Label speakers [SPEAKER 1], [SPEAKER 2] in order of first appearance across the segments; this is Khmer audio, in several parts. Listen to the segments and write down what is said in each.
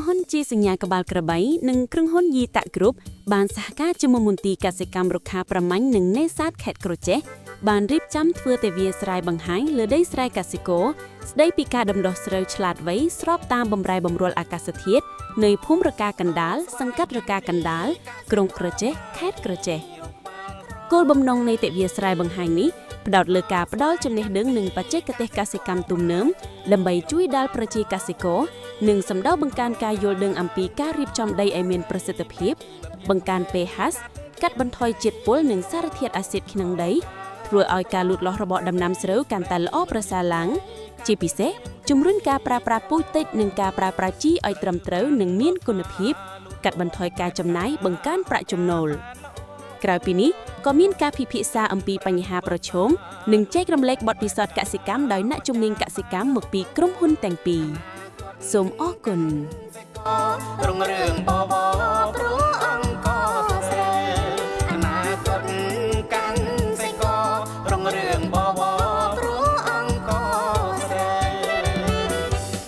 [SPEAKER 1] ក្រុមហ៊ុនជីសញ្ញាក្បាលក្របីនិងក្រុមហ៊ុនយីតាក់គ្រប់បានសហការជាមួយមន្ទីរកសិកម្មរុក្ខាប្រមាញ់និងនេសាទខេត្តក្រចេះបានរៀបចំធ្វើទិវាស្រែបង្ហាញលើដីស្រែកសិករស្ដីពីការដំដុះស្រូវឆ្លាតវៃស្របតាមបំរែបំរួលអាកាសធាតុនៅភូមិរកាកណ្ដាលសង្កាត់រកាកណ្ដាលក្រុងក្រចេះខេត្តក្រចេះគោលបំណងនៃទិវាស្រែបង្ហាញនេះផ្ដោតលើការផ្ដល់ចំណេះដឹងនិងបច្ចេកទេសកសិកម្មទំនើមដើម្បីជួយដល់ប្រជាកសិករ និងសម្ដៅបង្កើនការយល់ដឹងអំពីការរៀបចំដីឲ្យមានប្រសិទ្ធភាព បង្កើន pH កាត់បន្ថយជាតិពុលនិងសារធាតុអាស៊ីតក្នុងដីធ្វើឲ្យការលូតលាស់របស់ដំណាំស្រូវកាន់តែល្អប្រសើរឡើង ជាពិសេសជំរុញការប្រើប្រាស់ពូជតិចនិងការប្រើប្រាស់ជីឲ្យត្រឹមត្រូវនិងមានគុណភាព កាត់បន្ថយការចំណាយបង្កើនប្រាក់ចំណូលក្រៅពីនេះក៏មានការពិភាក្សាអំពីបញ្ហាប្រឈមនិងចែករំលែកបទពិសោធន៍កសិកម្មដោយអ្នកជំនាញកសិកម្មមកពីក្រុមហ៊ុនទាំងពីរសូមអរគុណ
[SPEAKER 2] រុងរឿងបវរព្រោះអង្គស្រូវអនាគតកសិកររុងរឿងបវរព្រោះអង្គស្រូវ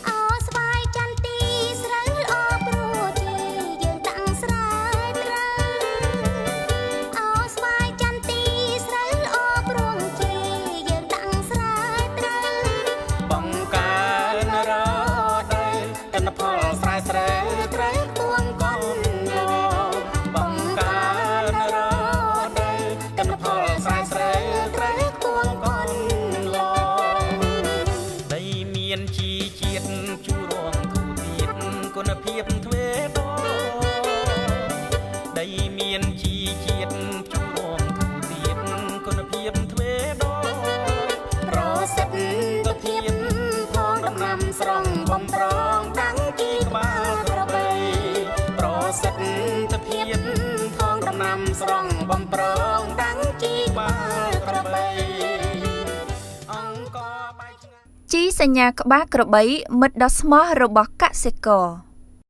[SPEAKER 3] អោស្វាយចន្ទីស្រូវល្អព្រោះជាយើងតាំងស្រែត្រូវអោស្វាយចន្ទីស្រូវល្អព្រោះជាយើងតាំងស្រែត្រូវ
[SPEAKER 2] បង្កើនរដូវទិន្នផលស្រែស្រូវត្រូវគួងកងលោកបង្កើនរដូវទិន្នផលស្រែស្រូវត្រូវគួងកងលោកដីមានជីជាតិជួរងធូទៀតគុណភាពទ្វេដងដីមានជីជាតិជួរងធូទៀតគុណភាពទ្វេដងប្រសិទ្ធភាពផងដំណាំស្រង់បំប្រងតាំងជីក្បាលក្របីប្រសិទ្ធភាពផងដំណាំស្រង់បំប្រងតាំងជីក្បាលក្របីអង្គបាយឆ្ងាយ
[SPEAKER 4] ជីសញ្ញាក្បាលក្របីមិត្តដ៏ស្មោះរបស់កសិករ។